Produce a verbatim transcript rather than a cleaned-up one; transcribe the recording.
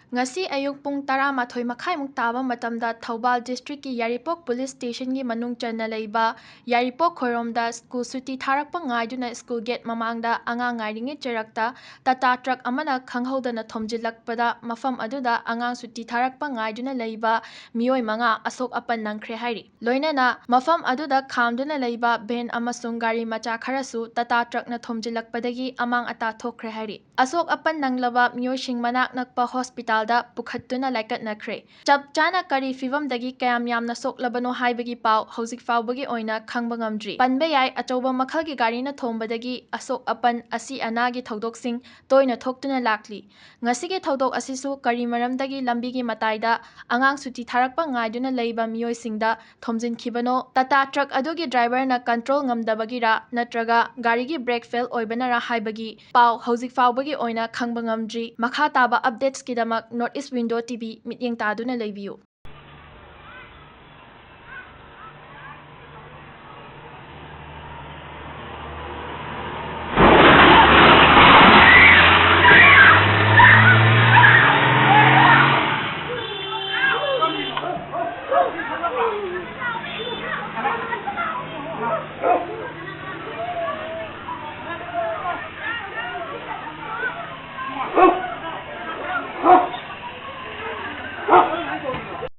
ꯉꯁꯤ ꯑꯌꯨꯛ ꯄꯨꯡ ꯇꯔꯥꯃꯥꯊꯣꯏ ꯃꯈꯥꯏꯃꯨꯛ ꯇꯥꯕ ꯃꯇꯝꯗ ꯊꯧꯕꯥꯜ district ꯀꯤ ꯌꯥꯏꯔꯤꯄꯣꯛ police station ꯒꯤ ꯃꯅꯨꯡ ꯆꯟꯅ ꯂꯩꯕ ꯌꯥꯏꯔꯤꯄꯣꯛ ꯈꯣꯏꯔꯣꯝꯗ school ꯁꯨꯇꯤ ꯊꯥꯔꯛꯄ ꯉꯥꯏꯗꯨꯅ school gate ꯃꯃꯥꯡꯗ ꯑꯉꯥꯡ ꯉꯥꯏꯔꯤꯉꯩ ꯆꯩꯔꯛꯇ ꯇꯥꯇꯥ truck ꯑꯃꯅ ꯈꯪꯍꯧꯗꯅ ꯊꯣꯝꯖꯤꯜꯂꯛꯄꯗ ꯃꯐꯝ ꯑꯗꯨꯗ ꯑꯉꯥꯡ ꯁꯨꯇꯤ ꯊꯥꯔꯛꯄ ꯉꯥꯏꯗꯨꯅ ꯂꯩꯕ ꯃꯤꯑꯣꯏ ꯃꯉꯥ ꯑꯁꯣꯛ ꯑꯄꯟ ꯅꯪꯈ꯭ꯔꯦ ꯍꯥꯏꯔꯤ꯫ ꯂꯣꯏꯅꯅ ꯃꯐꯝ ꯑꯗꯨꯗ ꯈꯥꯝꯗꯨꯅ ꯂꯩꯕ van ꯑꯃꯁꯨꯡ ꯒꯥꯔꯤ ꯃꯆꯥ ꯈꯔꯁꯨ ꯇꯥꯇꯥ truck ꯅ ꯊꯣꯝꯖꯤꯜꯂꯛꯄꯗꯒꯤ ꯑꯃꯥꯡ ꯑꯇꯥ ꯊꯣꯛꯈ꯭ꯔꯦ ꯍꯥꯏꯔꯤ꯫ ꯑꯁꯣꯛ ꯑꯄꯟ ꯅꯪꯂꯕ ꯃꯤꯑꯣꯏꯁꯤꯡ ꯃꯅꯥꯛ ꯅꯛꯄ hospital ꯗ ꯄꯨꯈꯠꯇꯨꯅ ꯂꯥꯏꯀꯠꯅꯈ꯭ꯔꯦ꯫ ꯆꯞ ꯆꯥꯅ ꯀꯔꯤ ꯐꯤꯚꯝꯗꯒꯤ ꯀꯌꯥꯝ ꯌꯥꯝꯅ ꯁꯣꯛꯂꯕꯅꯣ ꯍꯥꯏꯕꯒꯤ ꯄꯥꯎ ꯍꯧꯖꯤꯛ ꯐꯥꯎꯕꯒꯤ ꯑꯣꯏꯅ ꯈꯪꯕ ꯉꯝꯗ꯭ꯔꯤ꯫ ꯄꯟꯕ ꯌꯥꯏ, ꯑꯆꯧꯕ ꯃꯈꯜꯒꯤ ꯒꯥꯔꯤꯅ ꯊꯣꯝꯕꯗꯒꯤ ꯑꯁꯣꯛ ꯑꯄꯟ, ꯑꯁꯤ ꯑꯅꯥꯒꯤ ꯊꯧꯗꯣꯛꯁꯤꯡ ꯇꯣꯏꯅ ꯊꯣꯛꯇꯨꯅ ꯂꯥꯛꯂꯤ꯫ ꯉꯁꯤꯒꯤ ꯊꯧꯗꯣꯛ ꯑꯁꯤꯁꯨ ꯀꯔꯤ ꯃꯔꯝꯗꯒꯤ ꯂꯝꯕꯤꯒꯤ ꯃꯇꯥꯏꯗ ꯑꯉꯥꯡ ꯁꯨꯇꯤ ꯊꯥꯔꯛꯄ ꯉꯥꯏꯗꯨꯅ ꯂꯩꯕ ꯃꯤꯑꯣꯏꯁꯤꯡꯗ ꯊꯣꯝꯖꯤꯟꯈꯤꯕꯅꯣ, ꯇꯥꯇꯥ truck ꯑꯗꯨꯒꯤ driver ꯅ control ꯉꯝꯗꯕꯒꯤꯔ ꯅꯠꯇ꯭ꯔꯒ ꯒꯥꯔꯤꯒꯤ brake fail ꯑꯣꯏꯕꯅꯔ ꯍꯥꯏꯕꯒꯤ ꯄꯥꯎ ꯍꯧꯖꯤꯛ ꯐꯥꯎꯕꯒꯤ ꯑꯣꯏꯅ ꯈꯪꯕ ꯉꯝꯗ꯭ꯔꯤ꯫ ꯃꯈꯥ ꯇꯥꯕ updates ꯀꯤꯗꯃꯛ North East Window T V ꯃꯤꯠꯌꯦꯡ ꯇꯥꯗꯨꯅ ꯂꯩꯕꯤꯌꯨ꯫